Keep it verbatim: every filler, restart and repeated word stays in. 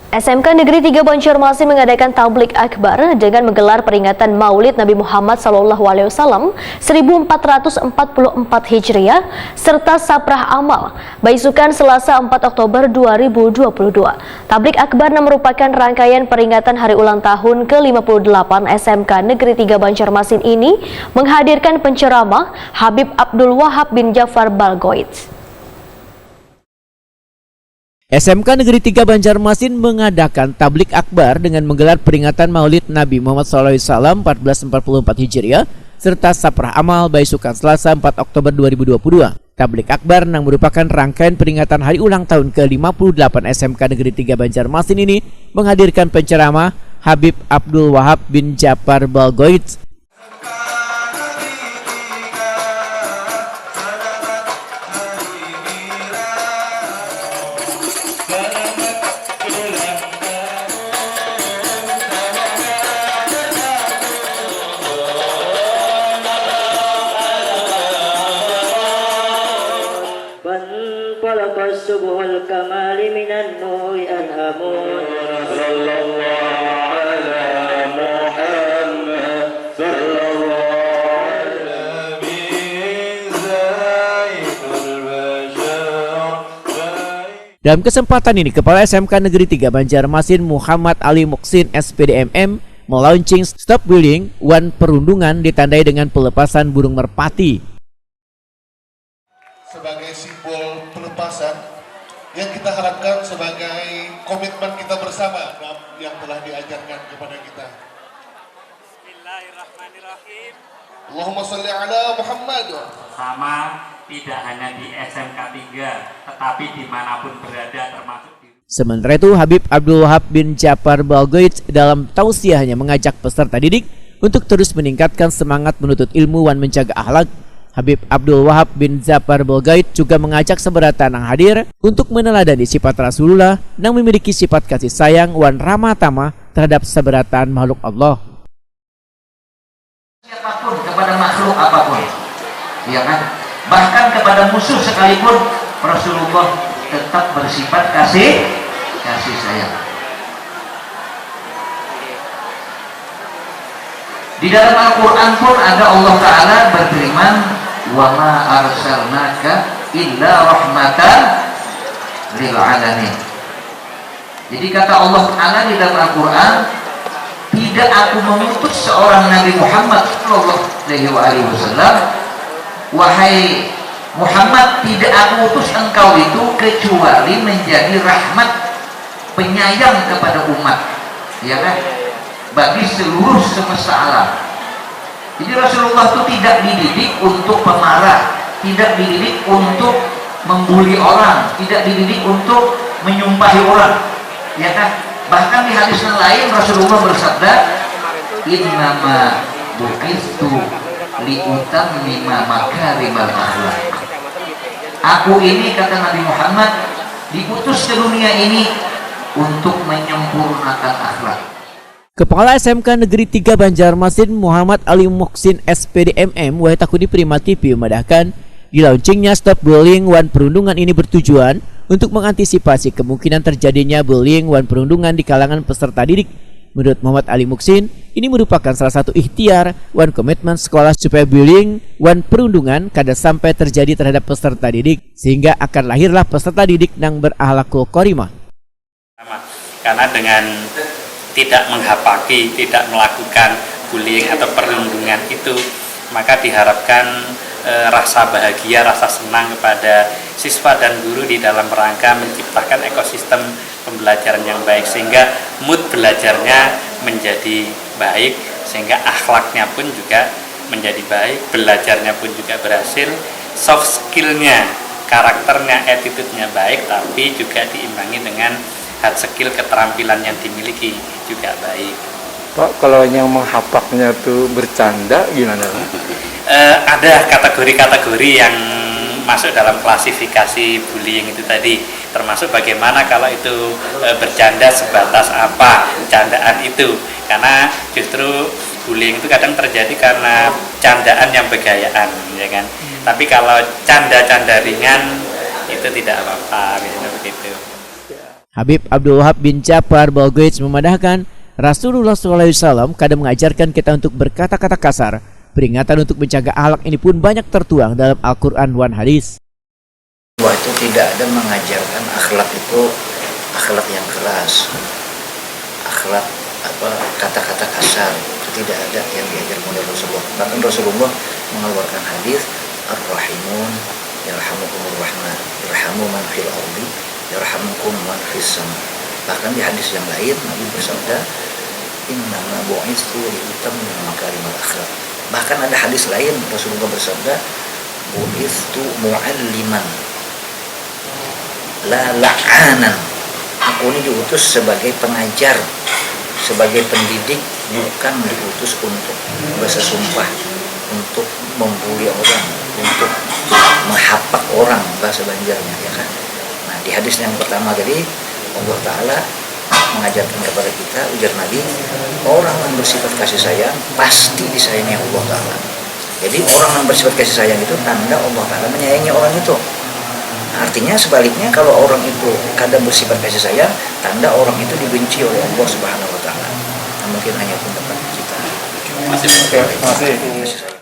S M K Negeri tiga Banjarmasin mengadakan tablik akbar dengan menggelar peringatan Maulid Nabi Muhammad sallallahu alaihi wasallam seribu empat ratus empat puluh empat Hijriah serta saprah amal baisukan Selasa empat Oktober dua ribu dua puluh dua. Tablik akbar yang merupakan rangkaian peringatan hari ulang tahun ke lima puluh delapan S M K Negeri tiga Banjarmasin ini menghadirkan penceramah Habib Abdul Wahab bin Jafar Balgoit. S M K Negeri tiga Banjarmasin mengadakan tablik akbar dengan menggelar peringatan Maulid Nabi Muhammad sallallahu alaihi wasallam empat belas empat puluh empat Hijriah serta saprah amal baisukan Selasa empat Oktober dua ribu dua puluh dua. Tablik akbar yang merupakan rangkaian peringatan hari ulang tahun ke lima puluh delapan S M K Negeri tiga Banjarmasin ini menghadirkan penceramah Habib Abdul Wahab bin Japar Balgoits. فانطلق الصبح الكمال من النور أنعمون. صلى الله على محمد صلى الله على النبي زين البشر. Dalam kesempatan ini, Kepala S M K Negeri tiga Banjarmasin Muhammad Ali Muksin, S P D M M, melaunching Stop Bullying wan Perundungan ditandai dengan pelepasan burung merpati. Sebagai simbol pelepasan yang kita harapkan sebagai komitmen kita bersama yang telah diajarkan kepada kita. Bismillahirrahmanirrahim. Allahumma salli ala Muhammad. Sama, tidak hanya di S M K tiga, tetapi dimanapun berada, termasuk di Sementara itu, Habib Abdul Wahab bin Japar Balgoit dalam tausiahnya mengajak peserta didik untuk terus meningkatkan semangat menuntut ilmu wan menjaga akhlak. Habib Abdul Wahab bin Japar Balgoit juga mengajak sabarataan nang hadir untuk meneladani sifat Rasulullah nang memiliki sifat kasih sayang wan ramah tamah terhadap sabarataan makhluk Allah. Siapapun, kepada makhluk apapun, ya kan? Bahkan kepada musuh sekalipun, Rasulullah tetap bersifat kasih kasih sayang. Di dalam Al-Quran pun ada Allah Ta'ala berfirman, وَمَا أَرْسَلْنَاكَ إِلَّا رَحْمَةً لِلْعَالَمِينَ. Jadi kata Allah Ta'ala di dalam Al-Quran, tidak aku mengutus seorang Nabi Muhammad Sallallahu Alaihi Wasallam, wahai Muhammad, tidak aku utus engkau itu kecuali menjadi rahmat, penyayang kepada umat, ya kan, bagi seluruh semesta alam. Jadi Rasulullah itu tidak dididik untuk pemarah, tidak dididik untuk membuli orang, tidak dididik untuk menyumpahi orang, ya kan? Bahkan di hadis yang lain Rasulullah bersabda, "Innama bu'istu liutammima makarimal akhlak." Aku ini, kata Nabi Muhammad, diutus ke dunia ini untuk menyempurnakan akhlak. Kepala S M K Negeri tiga Banjarmasin Muhammad Ali Muksin S P D M M wahai takuni Prima T V memadahkan, di launchingnya Stop Bullying wan Perundungan ini bertujuan untuk mengantisipasi kemungkinan terjadinya bullying wan perundungan di kalangan peserta didik. Menurut Muhammad Ali Muksin, ini merupakan salah satu ikhtiar wan komitmen sekolah supaya bullying wan perundungan kada sampai terjadi terhadap peserta didik, sehingga akan lahirlah peserta didik nang berakhlakul karimah. Karena dengan tidak menghapaki, tidak melakukan bullying atau perundungan itu, maka diharapkan e, rasa bahagia, rasa senang kepada siswa dan guru di dalam rangka menciptakan ekosistem pembelajaran yang baik, sehingga mood belajarnya menjadi baik, sehingga akhlaknya pun juga menjadi baik, belajarnya pun juga berhasil, soft skillnya, karakternya, attitude-nya baik, tapi juga diimbangi dengan hard skill, keterampilan yang dimiliki juga baik. Pak, kalau yang menghapaknya tuh bercanda gimana, Pak? Eh, ada kategori-kategori yang masuk dalam klasifikasi bullying itu tadi, termasuk bagaimana kalau itu eh, bercanda sebatas apa candaan itu, karena justru bullying itu kadang terjadi karena candaan yang begayaan, ya kan. Tapi kalau canda-canda ringan itu tidak apa-apa, biasanya begitu. Habib Abdul Wahab bin Ja'far Balgoits memadahkan, Rasulullah sallallahu alaihi wasallam kada mengajarkan kita untuk berkata-kata kasar. Peringatan untuk menjaga akhlak ini pun banyak tertuang dalam Al-Quran wan hadis. Wah, itu tidak ada mengajarkan akhlak itu akhlak yang keras, akhlak apa kata-kata kasar, itu tidak ada yang diajarkan oleh Rasulullah. Bahkan Rasulullah mengeluarkan hadis, "Ar-rahimun yarhamukumur rahman, irhamu man fil ardi yarhamukum man fis sama." Bahkan di hadis yang lain Nabi bersabda, "Innama bu'itsu li utammima makarimal akhlak." Bahkan ada hadis lain Rasulullah bersabda, "Bu'itsu mu'alliman la la'anan." Aku ini diutus sebagai pengajar, sebagai pendidik, bukan diutus untuk bahasa sumpah, untuk membuli orang, untuk menghapak orang, bahasa Banjarnya, ya kan. Nah, di hadis yang pertama tadi, Allah Ta'ala mengajarkan kepada kita, ujar Nabi, orang yang bersifat kasih sayang pasti disayangi Allah Ta'ala. Jadi orang yang bersifat kasih sayang itu tanda Allah Ta'ala menyayangi orang itu. Artinya sebaliknya, kalau orang itu kada bersifat kasih sayang, tanda orang itu dibenci oleh Allah Subhanahu wa Ta'ala. Nah, mungkin hanya pendapat kita. Oke, terima kasih.